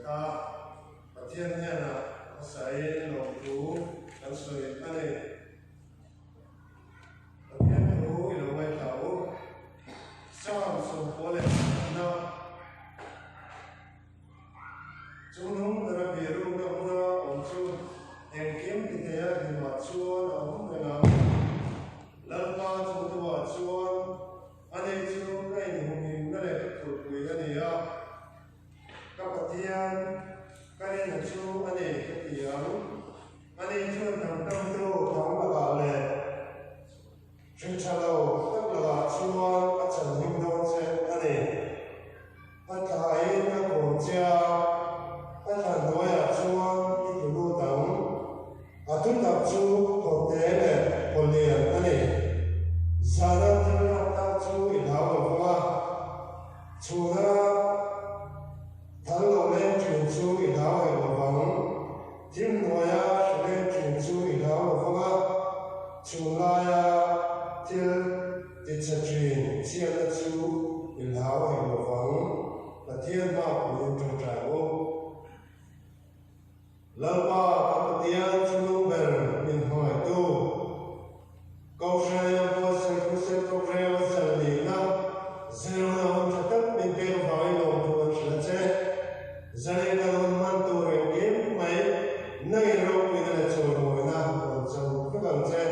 ta. Pathian hnenah hmasain lawmthu kan sawi a ni. Pathian thu i lo ngaithla u. Psalm sawmpua leh pakhatna Chungnung bera bihrukna hmuna awm chu engkim ti theia hlimah chuan a awm reng ang. Lalpa chungtuah chuan a nei chu ka inhumhimna leh ka thulhpui a ni a. Ka Pathian, ka rinna chu a nei ka ti ang. Ani chuan thangtamtu thang lakah leh hri tha lo tak lakah chuan a chan him dawn che a ni. A thlaiin a kawm che a, a thlan hnuaiah chuan i tlu lut ang. A thutak chu khawte leh khawlian a ni. Zana thil lak tak chu i hlau lo vang a, chhuna thal lo leng thin chu i hlau hek lo vang. Thim hnuaia hri leng thin chu i hlau lo vang a, chhun laia thil tichhe thin chhiatna chu i hlau hek lo vang. Pathian hma puiin ṭawngṭai ang u. Lalpa kan Pathian chungnung ber min hmangaihtu, Kohhran a buatsaih crusade program a zan nihna zirna hun tha tak min pek avangin lawmthu kan hrilh a che. Zanin kan hun hman tur engkim mai nangin ropuina leh chawimawina rawn cho vek ang che.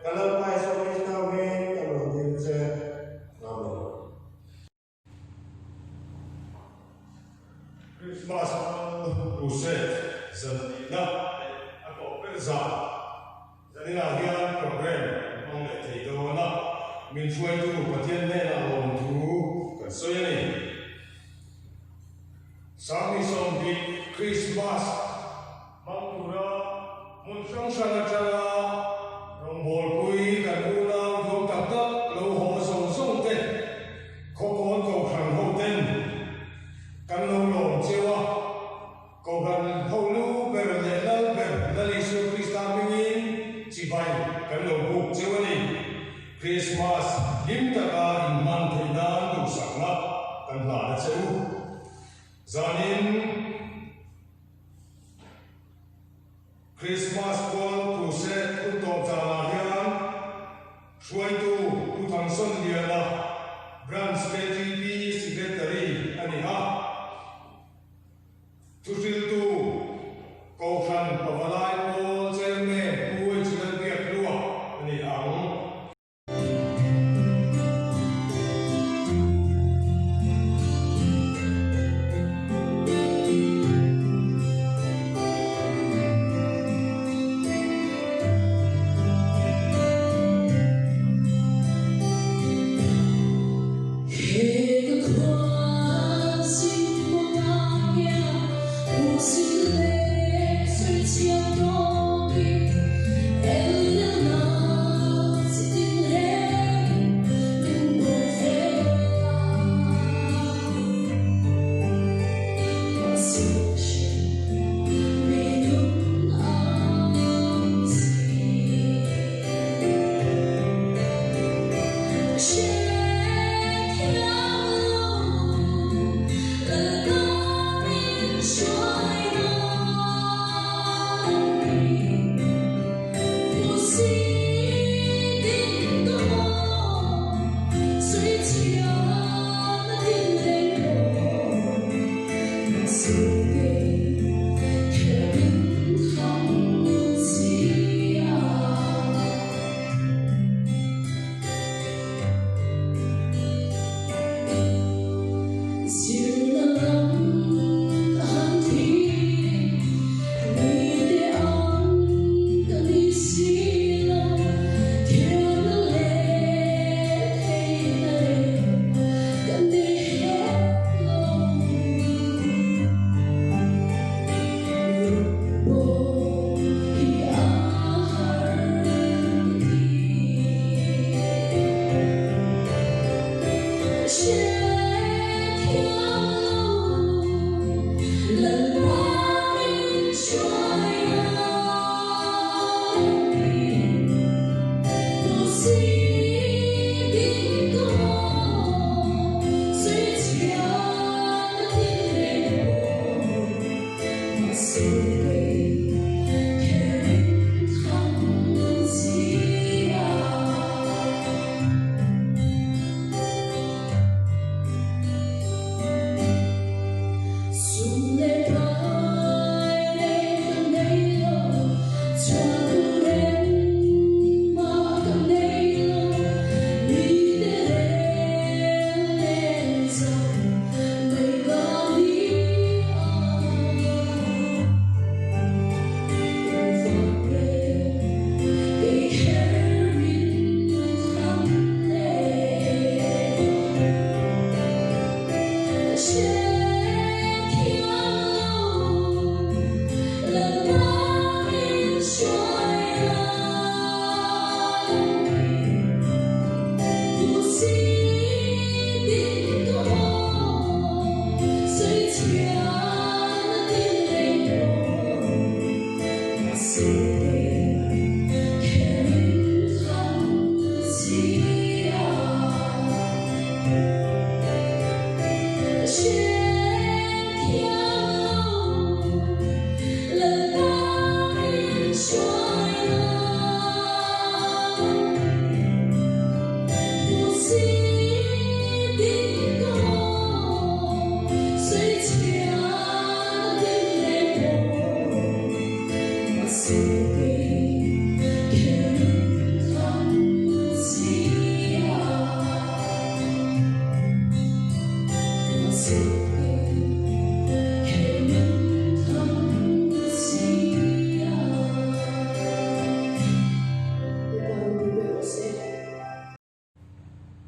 Ka Lalpa Isua Krista hming kan rawn dil che. Amen. Christmas hmang crusade zan nihna leh a tawp ber zan zaninah hian program kan hmang leh thei dawn a, min hruaitu Pathian hnenah lawmthu kan sawi a ni. Sangni 20 Christmas hmang tura hmun hrang hrang atanga rawngbawlpui kan unau duam tak tak lo haw zawng zawng te khawkawn kohhran ho ten kan lo lawm cheu a, kohhran ho lu ber leh lal ber Lal Isua Krista hmingin chibai kan lo buk cheu a ni. Krismas hlim taka inhman theih nan duhsakna kan hlan a che u. Zanin Krismas kual crusade hun tawp zanah hian hruaitu Pu Thangsawn Liana, Branch KTP Secretary a ni a. Thuhriltu Kohhran Pavalai Pawl Chairman Pu H Lalbiakhlua a ni ang.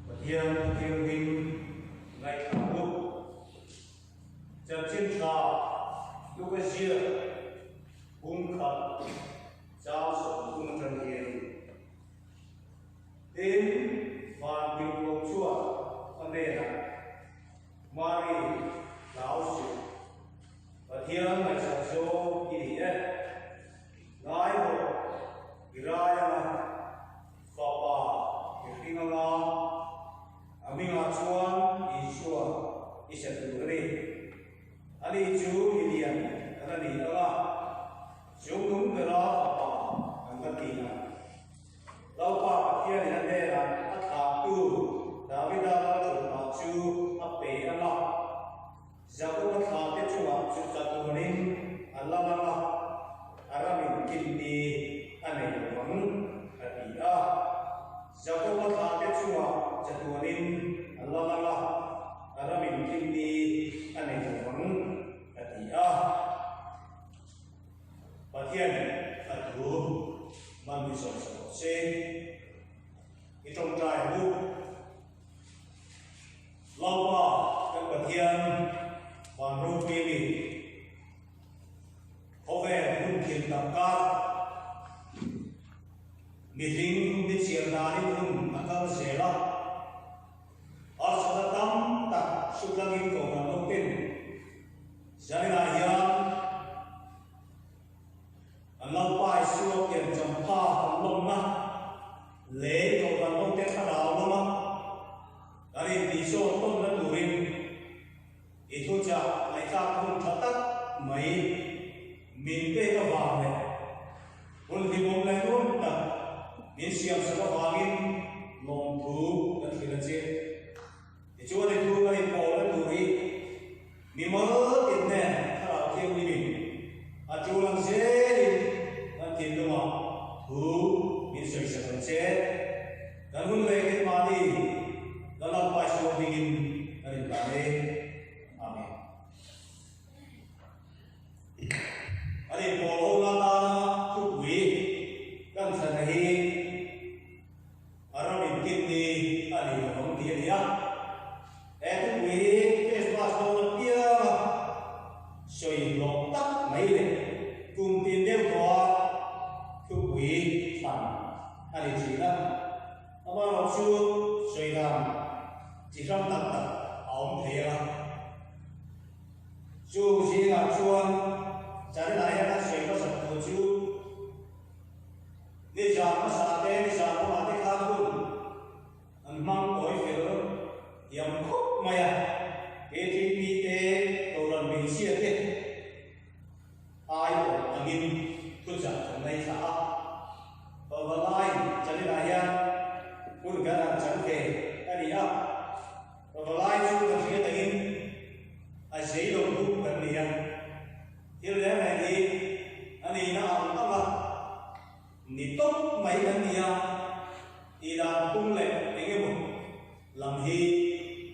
Pathian Thianghlim ngaithla u. Chanchin tha Luka ziak bung khat chang 30 atang hian Tin, van tirhkoh chuan a hnenah, Mari, hlau suh, Pathian ngaihsak zawng i ni e. Ngaihawh i rai anga fapa i hring anga a hmingah chuan Isua i se tur a ni. Ani chu mi lian kan a ni anga chungnung bera fapa kan la ti ang. Lalpa Pathianin a hnenah a thlahtu Davida lalṭhutna chu a pe anga Jakoba thlate chungah chu chatuanin a la lang a, a ramin kinni a nei lo vang, a ti a. Jakoba thlate chungah chatuanin a la lang a, a ramin kinni a nei lo vang, a ti a. Pathianin a thu man hi sawi sa rawh se. I tawngtai ang u. Lalpa kan Pathian van ropui a ni. Khawvel hun thil tak kar mihring ni chian danin hun a kal zel a, harsatna tam tak sutlangin kohhran hoten zaninah hian An Lalpa Isua piancham pha kan lawmna lei kohhran hote thlarau lama kan intihsawn tawnna turin i thuchah ngaihthlak hun tha tak mai min pek avang leh hun hlimawm leh nuam tak min siamsak avangin lawmthu kan hrilh a che. Tichuan i thu kan inpawlna tur hi mi mal tin nen Thlarau Thianghlimin a tul ang zelin kan thinlungah thu min sawisak ang che. Kan hun leh keimahni kan Lalpa Isua hmingin kan inhlan e. Amen. Kan inpawl ho na atana thupui kan thlan hi A ram inkin ni a ni lo ang tih a ni a. He thupui hi Christmas dawn apianga sawi hlawh tak mai leh kum tin deuh tawha thupui thlan a ni thin a. Amaherawhchu sawi dan chi hrang tak tak a awm thei ang a. Chu zingah chuan Chanel-ah hian an sawi hmasak tur chu Nizan hmasa te, nizan lamah te khan hun an hmang tawi fel thiam khawp mai a, KTP te, Kohhran hmeichhia te, ai Thuchah kan ngaithla a, Pavalai Chanel-ah hian hun kan han chang ve a ni a. Pavalai chu kan hriat angin a zei lo buk kan ni a, thil reng reng hi a nihna ang ang a ni tawp mai kan ni a, tih dan phung leh eng emaw lam hi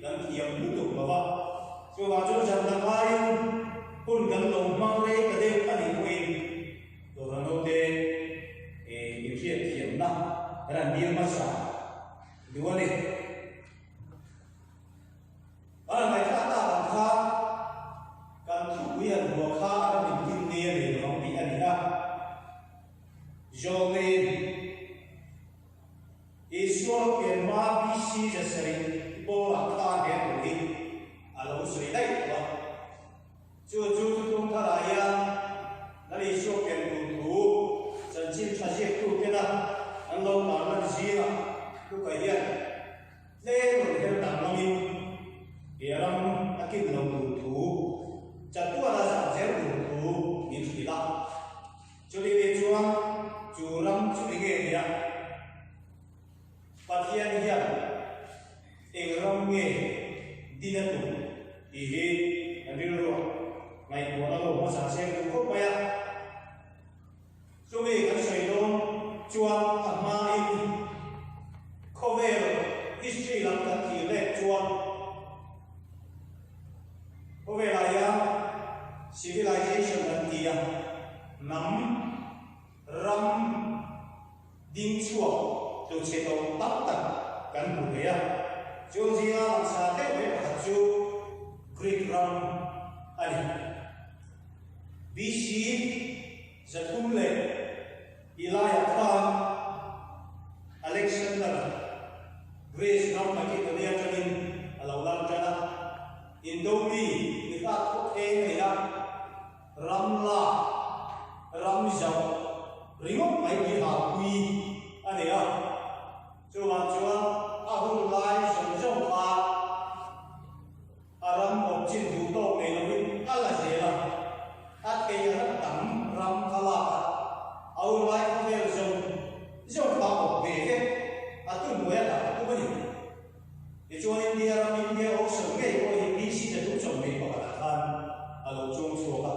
kan thiam lutuk lo va. Chuvang chuan zan dang laiin hun kan lo hmang rei ta deuh a nih pawhin Dawhkan naute inhriat thiamna kan han dil hmasa duh a ni. Kan han ngaihthlak tak ang khan kan thupui han hmuah kha a ram intin ni a nei lovang tih a ni a. Zawlnei Isua lo pian hma BC zasarih bawrah khan he thu hi a lo sawi daih tawh a. Chu chu thuthlung tharah hian Lal Isua pian tur thu chanchin tha ziaktu tena an lo tarlan zingah Luka hian tlem rawn her danglamin he ram a kin lo tur thu chatuana zah zel tur thu min hrilh a. Chumi ni chuan chu ram chu enge nia? Pathian hian eng ram nge din a tum tih hi kan rilruah ngaihtuahna lo hmasa seng duh khawp mai a. Chumi kan sawi dawn chuan a hmain khawvel history lam kan thlir leh chuan khawvelah hian civilization kan ti a, hnam ram ding chhuak tlu chhe tawh tam tak kan hmu thei a. Chu zinga langsar deuh mai pakhat chu Greek ram a ni. BC 300 leh Ilaiah khan Alexander Greece ram Makedonia atangin a lo lal tan a. Indomi ni hrat khawp eng a ni a. Ram lak, ram zauh ringawt mai tih halpui a nei a. Chuvang chuan a hun lai zawng zawng khan a ram awm chin duh tawk nei lovin a la zel a. A thei a ram tam ram kha lak a, a hun lai khawvel zawng zawng kha awm ve vek a tunhnuai a dah tum a ni. Tichuan India ram India Ocean ngei pawh hi BC te duh chawm ngei pakhatah khan a lo chuang chhuak a,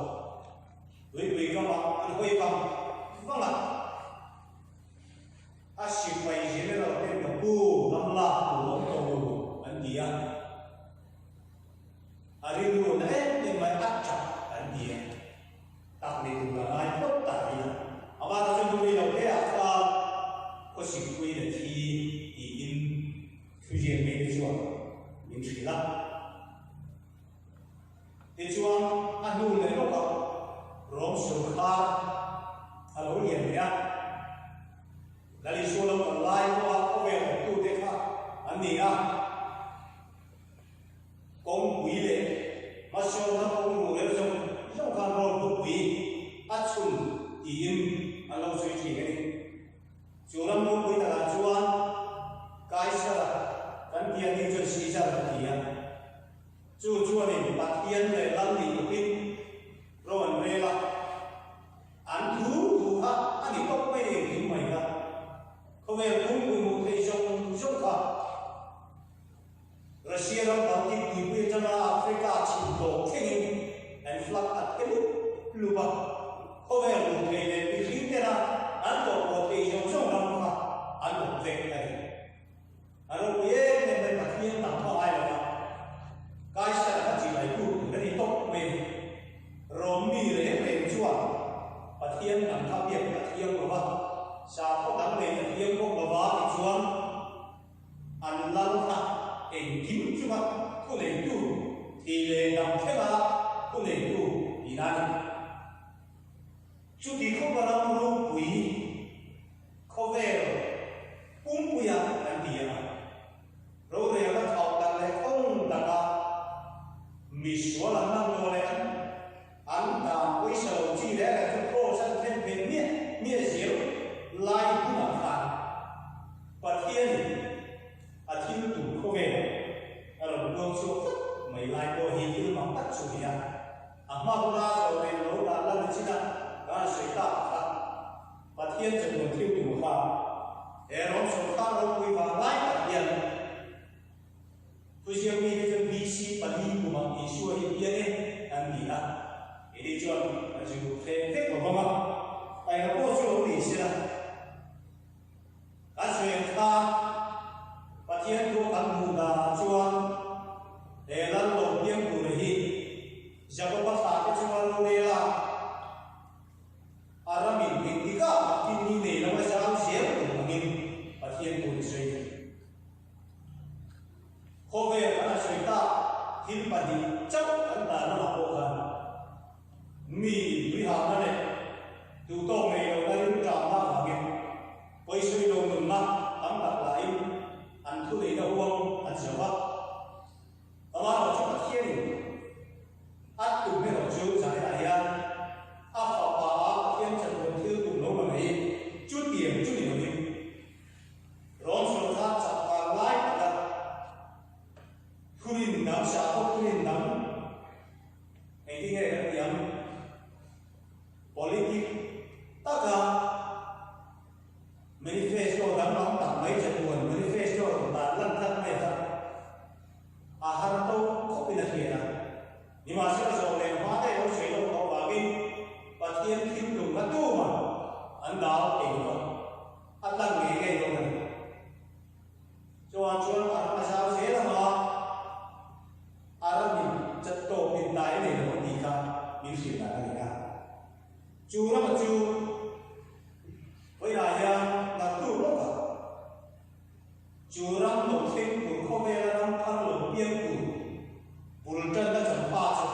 tuipui kamah an hawi vang vang a, a sipai general ten ka pu ram lak tur awm tawh lo an ti a, a rilru na em em mai a tap an ti a, tak ni tur a ngai phawt ta hi a, amah ta chu nui lo hle ah khan khawsikpui la thi tiin Thuziak mite chuan min hrilh a. Tichuan, a hnu leh lawkah Rom sawrkar a lo lian leh a. Lal Isua lo kal lai pawha khawvel awmtute kha an ni a. Kawngpui leh hmasawnna kawng ruhrel zawng zawng khan Rom khawpui a chhun tiin an lo sawi thin a ni. Chu ram ropui takah chuan Kaisara kan tih anih chuan Caesar kan ti a. Chu chuanin Pathian leh Lal nih tukin ro an rel a. An thu thu kha a ni tawp mai engkim mai kha. Khawvel phungpui hmuh theih zawng zawng kha Russia ram Baltic tuipui atanga Africa chhim tawp thlengin an flag a phe lup lup a, khawvel hmuh theih leh mihring tena an tawhpawh theih zawng zawng ram kha an awm vek a ni. A ropui em em mai Pathian dang kha ngai lova Kaisar kha chibai tu tur a ni tawp mai a ni. Rom mi reng reng chuan Pathian dang kha biak a thiang lova, sakhaw dang nei a thiang bawk lova tichuan, An lal kha engkim chunga thu neitu thih leh dam thlenga thu neitu tihna a ni. Chuti khawpa ram ropui khawvel pumpuia kan ti ang a, rorelna thau tak leh khawng taka misual an lan tawh leh an an dan pawisa lo chi reng reng chu cross an thlen phei miah miah zel lai hunah khan Pathianin a thil tum khawvel a rawn puang chhuak tlat mai lai pawh hi thil mak tak chu a ni a. A hma huna zawh neih lo dan la ni chin a, kan sawi tak kha. Pathian chatuan thil tum kha he Rom sawrkar ropui vang lai tak hian Thuziak mite chuan BC pali kumah Isua hi pian e an ti a, keini chuan kan zir thleng vek lo vang a, engah pawh chu lo ni sela. Kan sawi ang kha Pathian thu kan hmuh danah chuan he lal lo piang tur hi Jakoba thlahte chunga lo rel a, a ramin engtikah mah tin ni nei lo a zau zel tur angin Pathian thu in sawi thei. Khawvel kan a sawi tak thil pahnih chauh kan dan lamah pawh khan Mi tuihahna leh duhtawk nei lohna rilṭamna avangin pawisawi lo nunna tam tak lahin an thuneihna huang an zauh a. Amaherawh chu Pathianin a tum erawh chu zaninah hian a fapa a Pathian chatuan thil tum lo la mai chutiang chu ni lovin rawn sawrkar chak vang lai taka thurin dang sakhaw thurin dang Engtin nge kan tih ang? Politic taka manifesto danglam tak mai chatuan manifesto rawn dan lan tlat mai kha a har to khawpin a hriat a. Nimahsela zawh leh hma daih lo sawi loh tawh vangin Pathian thil tum kha tuma an dal thei lo va, a tlang ngei ngei dawn a ni. Chuan chuan a ram a zau zel ang a, a ramin chat tawp in dai nei lo a tih kha min hrilh dan a ni a. Chu rama chu vawiinah hian naktuk lawk a, chu ram lo thleng tur khawvela ram thar lo piang tur bul tanna champha chu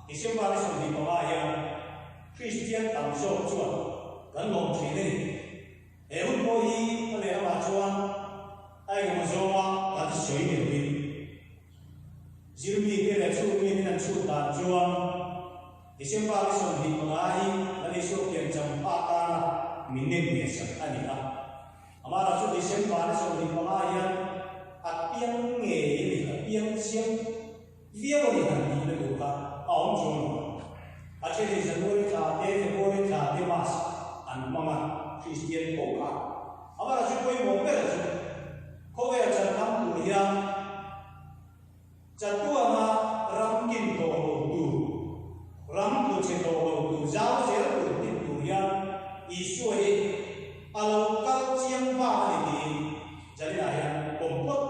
December ni 25 hian Kristian tam zawk chuan kan lawm thin a ni. He hun pawh hi ka lehlamah chuan a engemaw zawnga kan sawi ni lovin, zirmite leh chhungmiten an chhut dan chuan December ni 25 hi Lal Isua piancham pha atana min nem nge sak a ni a. Amaherawh chu December ni 25 hian a piang ngei a ni, a piang chiang viau a ni han tihna tur kha a awm chuang lo. A thenin January thla te, February thla te Mass an hmang a, Kristian pawh kha. Amaherawh chu pawimawh ber chu khawvel chan lam tur hian chatuana ram kin tawh lo tur, ram tlu chhe tawh lo tur, zau zel tur tin tur hian Isua hi a lo kal chiang vang a ni tiin Jalina hian pawm phawt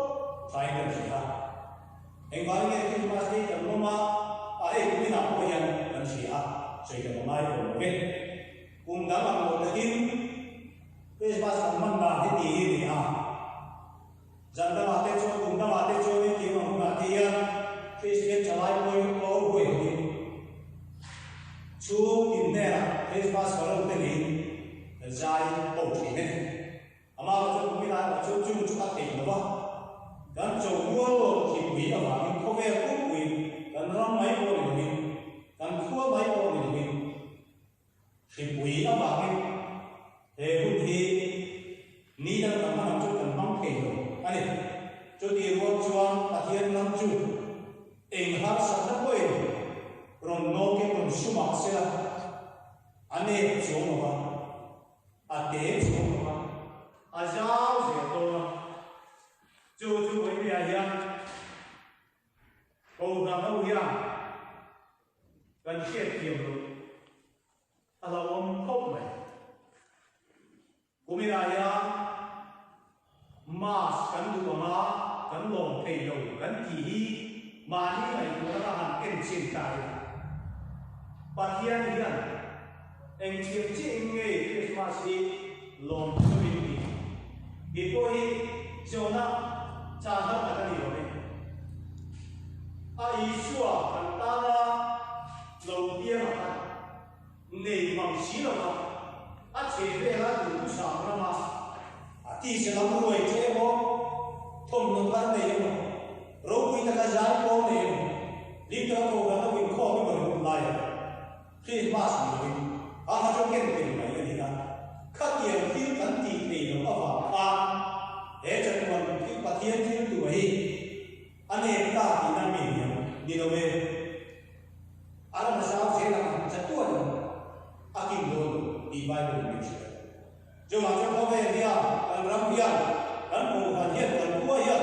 thain kan hria a. Engvangin nge Christmas hi kan lawm a, a hei kuminah pawh hian kan hria a, sawi kan la ngai awm lo ve. Kum dang ang lo takin Christmas kan hman dan hi ti hi a ni a, zan dangah te chuan kum dangah te chuan engkim ang hunah te hian Kristian thalai pawi pawl huai hovin chhung in hnenah Christmas carol te niin kan zai ho thin e. Amah chuan kumin ah erawh chu chung chu a theih lo va, kan cho rual lo thipui avangin khawvel pumpuiin kan ram mai pawh ni lovin, kan khua mai pawh ni lovin hripui avangin he hun hi ni dang kan hman ang chu kan hmang thei lo a ni. Chuti rual chuan Pathian ram chu eng harsatna pawhin rawn nawkin rawn sumah sela a nep chuang lo va. A te chhung lo a, a zau zel dawn a. Chu chu vawinia hian Kohhran ho hian kan hriatthiam loh a hlauhawm khawp mai. Kuminah hian Mass kan duh ang a, kan lawm thei lo kan tih hi mahni ngaihtuahna ka han en chin ta ila. Pathian hian eng thiam chiahin nge Christmas hi lawm chungin tih tih pawh hi zawhna chan har tak a ni lo e. A Isua kan tana lo piang a kha nei mang si lo va, a chhe vela duhthusam rama a tisa lam ruai che emaw, thawmhnaw thar nei emaw, ropui taka zai pawl nei emaw, hlim taka kohhran a inkhawm emaw ringawt laia Krismas ni lovin a ha chu ken tel mai a ni a. Khatiang thil kan tih thei loh avang khan he chatuan thil Pathian thil tua hi a nep ta tihna mi hniam ni lo e. A ram zau zel ang chatuan a kim dawn lo tih Bible in min hrilh a. Chuvang chuan khawvel hian, kan ram hian, kan kohhran hian, kan khua hian,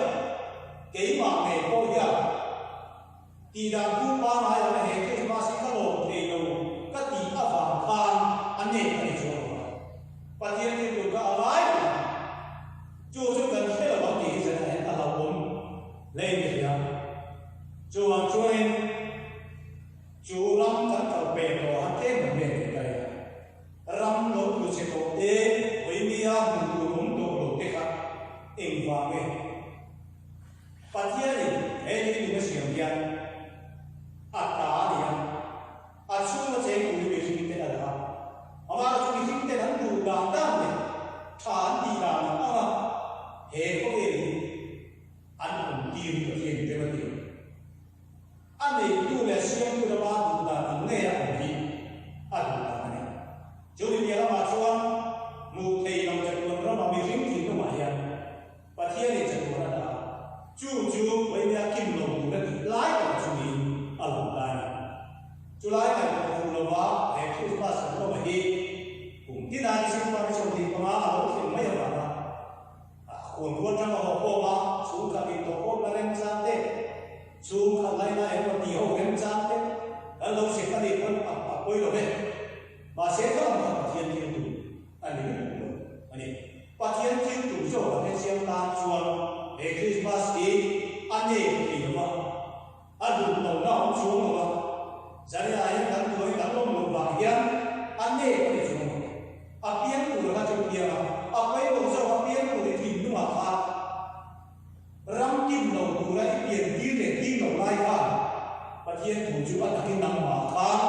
keimah ngei pawh hian tihdan thu pangngai anga he Krismas hi ka lawm thei lo ka tih avang khan a nep a ni chuang lo a. Pathian thil tur kha a ngai reng a, chu chu kan hre lo ang tih hi zanah hian a hlauhawm hle in ka hria. Chuvang chuanin chu ram kan kal pek tawh a tlem kan ven thei ta ila. Ram lo tlu chhe tawh te, Vawinia hmuh tur awm tawh lo te kha engvang nge? Pathianin he leilung a siam hian a ta a ni a, a chhunga cheng turin mihring te a dah a. Amaherawhchu chu mihring ten an duh dan dan leh tha an tih dan ang anga he khawvel hi an awm tir hi Pathianin rem a ti lo. A neitu leh siamtu lama duh dan ang ngei a awm hi a duh dan a ni. Chu mi piah lamah chuan hmuh thei lo chatuan rama mihring thinlungah hian Pathianin chatuan a dah a, chu chu Vaimia kim lo tur a tih lai tak chu niin a lang ta a ni. Chu lai ngaihtuah fuh lova he Krismas kan lawma hi kum tina December ni 25 a lo thleng mai avanga A khawnrual tang a haw khawm a, chhungkhat intawhkhawmna remchang te, chhungkhat laina emaw tih ho remchang te kan lo chek a nih pawn a a pawi lo ve. Mahse ka lam kha Pathian thil tum a ni lutuk lo a ni. Pathian thil tum zawk a hrechiang tan chuan he Krismas hi a nep thei lo va, a duh lohna a awm chuang lo va, Zariah hian kan duai kan awm loh vang hian a nep a ni chuang lo. A piang tur kha chu piang a, a pawimawh zawk a piang tur i thinlungah khan ram kim lo tura i pian tir leh tir loh lai khan Pathian thu chu a takin nangmah khan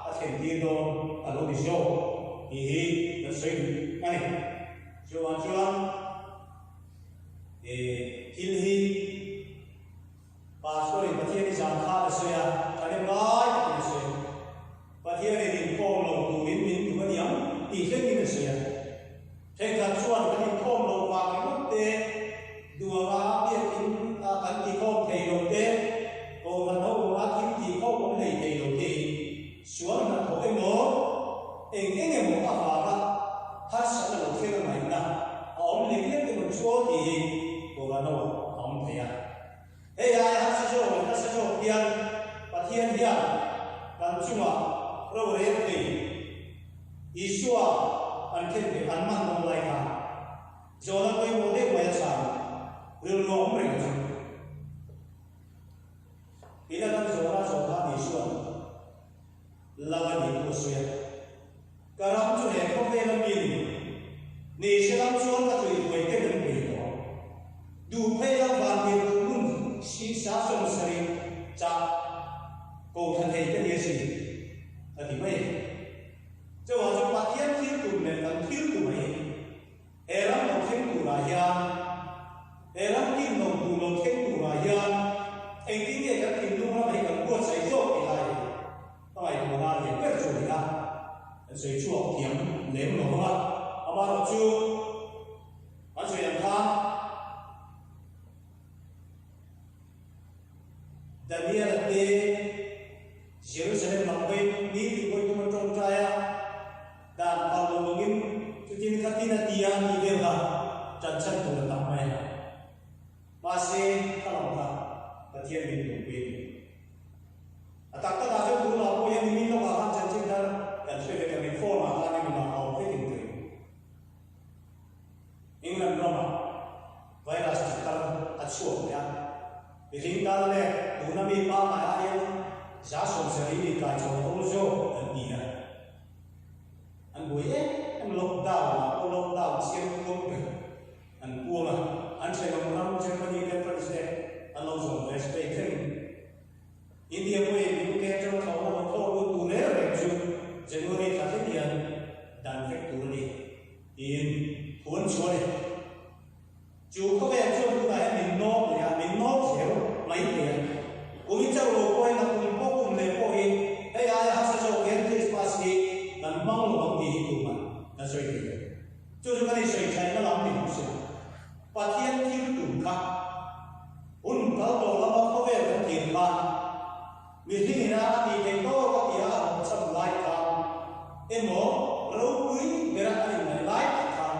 a thlen tir dawn a lo ni zawk tih hi kan sawi duh a ni. Chuvang chuan thil hi. Pastor in Pathian i zan khan a sawi a, ka rem ngai takin a sawi. Pathian in inkhawm lo turin min duh a niang tih thlengin a sawi a. Thenkhat chuan kan inkhawm lo vang ringawt te, duh anga biakin a kan tihkhawm thei lo te, kohhran ho anga thil tihkhawm awm hlei thei lo te hi sual hnathawh emaw eng eng emaw avanga harsatna lo thleng a ngaihna a awm lek lek emaw chuan tih hi kohhran ho a awm thei a. Hei aia harsa zawk leh nasa zawk hian Pathian hian kan chungah rorel thei Isua an khen thei an man dawn lai khan zawhna pawimawh deuh mai a chhan rilru a awm reng chu. Ina kan zawhna zawh khan Isua'n lal a nih thu a sawi a. Ka ram chu he khawvel a mi ni. Ni se lam chuan ka tui huai te kan pui tawh ang. Duh phei lam van tir duh hmun si sa 70 chah ko tha thei ka ni asin a ti mai. Chuvang chuan Pathian thil tum leh kan thil tum a hi he ram lo thleng turah hian he ram kin lo tur lo thleng turah hian engtin nge kan thinlung ram hi kan buatsaih zawk tih lai hi Ka ngaihtuahna a lian ber chu a ni a, kan sawi chhuak thiam lem lo vang a, amaherawh chu kan sawi ang khan Daniel-a te Jerusalem lam hawiin ni tih hawi tum a tawngtai a, dan phal lo vangin chutin khatin a ti a tih vel kha ṭan chhan tur a tam mai a. Mahse, ka lam kha Pathian min tumpuiin a ni. A tak takah chuan tunah pawh hian nimin lawkah khan chanchin thar kan hre vek a, min phone ah khan engmah a awm vekin ka ring. England ramah virus chi thar a chhuak leh a, mihring tan leh tuna mi pangngai aiin 70% mi kaichhawn awl zawk an ti a. An buai em em lockdown ah pawh lockdown chiang kuang ber an puang a, an thenawm ram Germany te France te an lo zawm ve Spain thlengin. India pawhin UK atanga thlawhna lo thlawh lut tur reng reng chu January thla thleng hian dan vek tur a ni tiin thu an chhuah a ni. Chu khawvel chuan tunah hian min nawk leh a, min nawk zel mai thei a. Kum in chauh lo pawhin a kum pawh kum leh pawh hi hei aia harsa zawk hian Christmas hi kan hmang lo ang tih hi tumah kan sawi thei lo. Chu chu kan insawi thaihna lam ni hmu se. Pathian thil tum kha hun kal tawh lama khawvel kan thlir khan mihring ina a tih theih tawk a tia a hlawhchham lai khan emaw ropui bera a inngaih lai tak khan.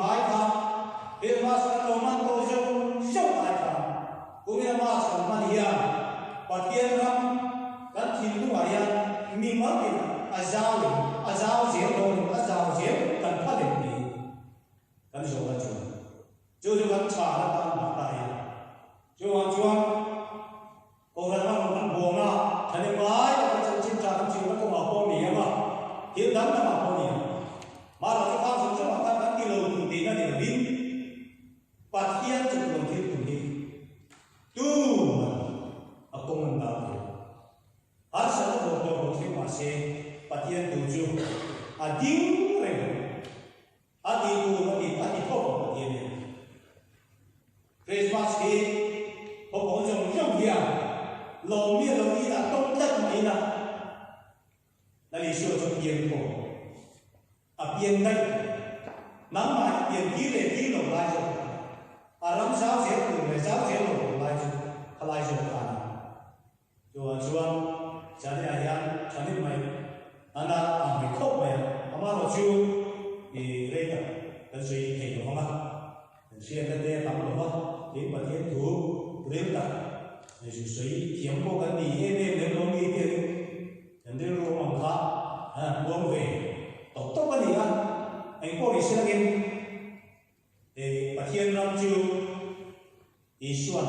ngai kha Christmas kan lo hman tawh zeuh zeuh lai kha kumina Mass kan hman hian Pathian ram kan thinlungah hian mimal in a zau in a zau zel dawn in a zau zel kan phal em ni kan zawh a chu. Chu chu kan chhan atan dah ta ila. Chuvang chuan Kohhran ram kan buang a, thahnem ngai tak kan chanchin tha kan chhimna kawngah pawh ni ang a, thil dang dangah pawh ni ang. Mahse chu khang zawng zawngah khan kan ti lo tur tihna ni lovin Pathian chu tuan thil tum hi tuman a kawng an dah thei lo. Harsatna vawm tawh lo thleng mahse Pathian tu chu a ding reng ang. A ti tur a ti a ti khawp ang Pathian hian. Christmas hi khawpawng zawng zawng hian lawm miah lo ila tawng tlat mai ila Lal Isua chu pian khawp a pian daih nangmah hi pian tir leh tir lo lai zawk a ram zau zel tur leh zau zel lo tur lai chu khalai zawk kha a ni. Chuvang chuan Chania hian thanim mai a na ang mai khawp mai a, amaherawh chu i rei tak kan sawi thei lo vang a, kan hriatna te a tam lo va, tin Pathian thu ril tak zu sawi thiam pawh kan ni em em lem lo mi tiangin kan rilru awm ang kha an han puang ve tawp tawp a ni a, engpawh ni selangin Pathian ram chu Isuan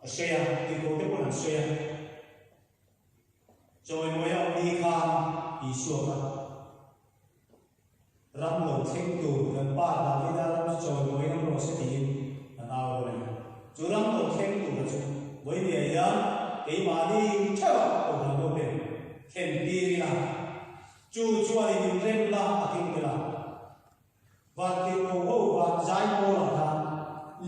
a sawi a, tirhkohte pawn an sawi a. Chawimawi a awm ni khan Isua kha ram lo thleng tur kan pa Davida ram chu chawimawiin awm rawh se tiin an au dawn a ni. Chu ram lo thleng tura chu vawinia hian keimahni theuh ah kohhran ho ten thlen tir ila, chu chuan in inremna a keng tel a. Vantirhkoh ho van zai pawlah khan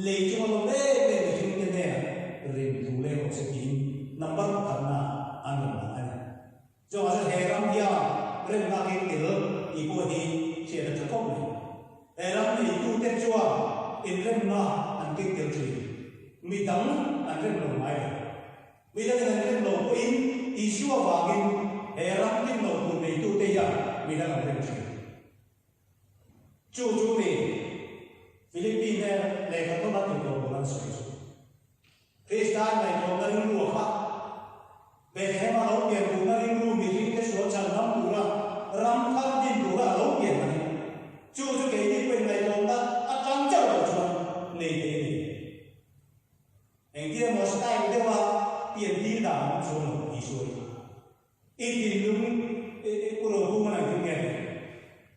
lei chunga lawm em em mihringte hnenah rim thu leng rawh se tiin number pakhatna an rawn dah a ni. Chuvang chuan he ram hian remna keng tel tih pawh hi hriat a tha khawp mai. He ram neitute chuan inremna an keng tel thin. Midang an rem lo ngai lo. Midangin an rem lo pawhin Isua vangin he ram lim lo tur neitute hian midang an rem thin. Chu chu mi Philippine lehkha tawna ti tawh tur an sawi chu. Krista ngaihtuahna rilru a kha. Bethlehem-a lo pian duhna rilru mihringte sual chhan ram tura ram thar din tura a lo pian a ni. Chu chu keini pawhin ngaihtuahna atang chauh lo chuan nei thei a ni. Engtia maw style deuha pian tir dan a awm chuang lo Isua hi. I thinlung i u lo hung a nang nge?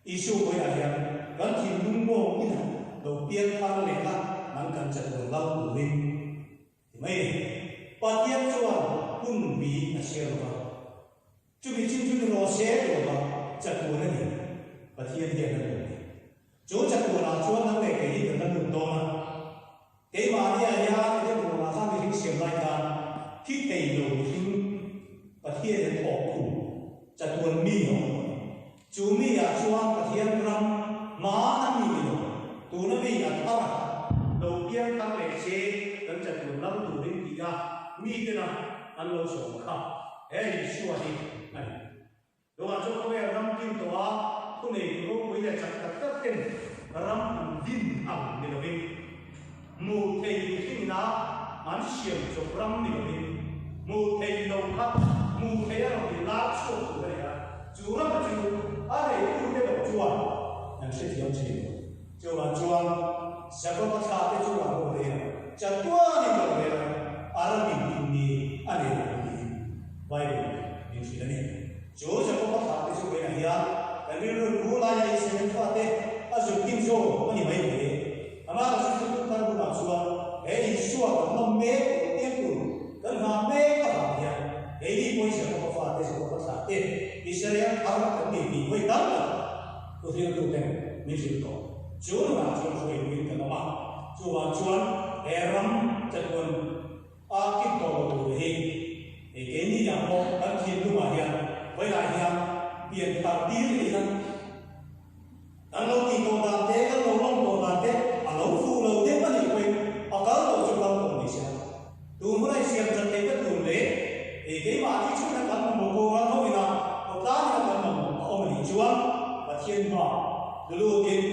Isua vawiah hian kan thinlung mawng ina lo piang thar leh a nang kan chatuan lo turin ti mai a ni. Pathian chuan hun bi a chhiar lo va, chumi chin chu ni rawh se ti lo va, chatuan a ni. Pathian hian a duh a ni. Chu chatuanah chuan nang leh kei hi kan la lut dawn a. Keimahnia hian enge turah khan mihring siam lai khan thi thei lo mihring Pathian in thawk khum chatuan mi a awm a. Chu mi ah chuan Pathian ram hmana mi ni lo, tuna mi a thar a, lo piang thar leh se kan chatuan lam turin ti a mi tena an lo sawm kha he Isua hi a ni. Tunah chuan khawvel ram kin tawh a, thuneitu ropui leh chak tak tak ten ram an din ang ni lovin, hmuh thei mihringin a an siam chawp ram ni lovin, hmuh thei lo kha hmuh thei a rawn in lar chhuak tur a ni a, chu rama chu a neitute lo chuan an hrethiam thin lo. Chuvang chuan Jakoba thla te chu a rawn rel a, chatuanin rawn rel a, a ramin in ni a nei lo tiin Bible min hrilh a ni. Chu Jakoba thla te chu vawiinah hian kan rilru bu laia Israel fate a zuk hnim zawk a ni mai thei. Amah ka hrilh chu tar hunah chuan he Isua kan nawm mek tih piang tur kan nghah mek avang hian keini pawhin Jakoba fate Jakoba thla te Israel thar kan ni tih vawi tam tak Thu hriltuten min hrilh tawh. Chu nunah chuan hruaipuiin kan awm a, chuvang chuan he ram chatuan a kin tawh lo tur hi hei keini ah pawh kan thinlungah hian vawilah hian pian thar tir leh ila, kan lo tih tawh dan te, kan lo lawm tawh dan te a lo fuh lo deuh a nih pawhin a kal tawh chu kal tawh ni se. Tun huna i siam chan theih ka tur leh hei keimahni chhunna kan mamawh ko ral ho ina khawtlang ina kan mamawh a awm a nih chuan Pathian hma tulutin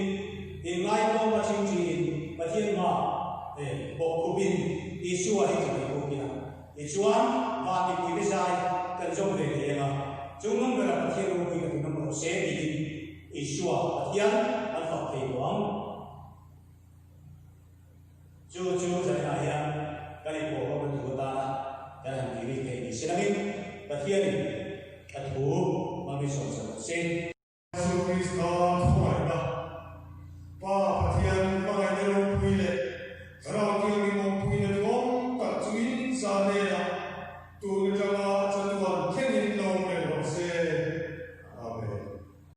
inngaitawm. hma ṭhingṭhiin Pathian hma bawkkhupin Isua hi chibai bawk ila. Tichuan, van mipuite zai kan zawm ve thei ang a, chung nung berah Pathian ropui ka ti ngam rawh se tiin Isua Pathian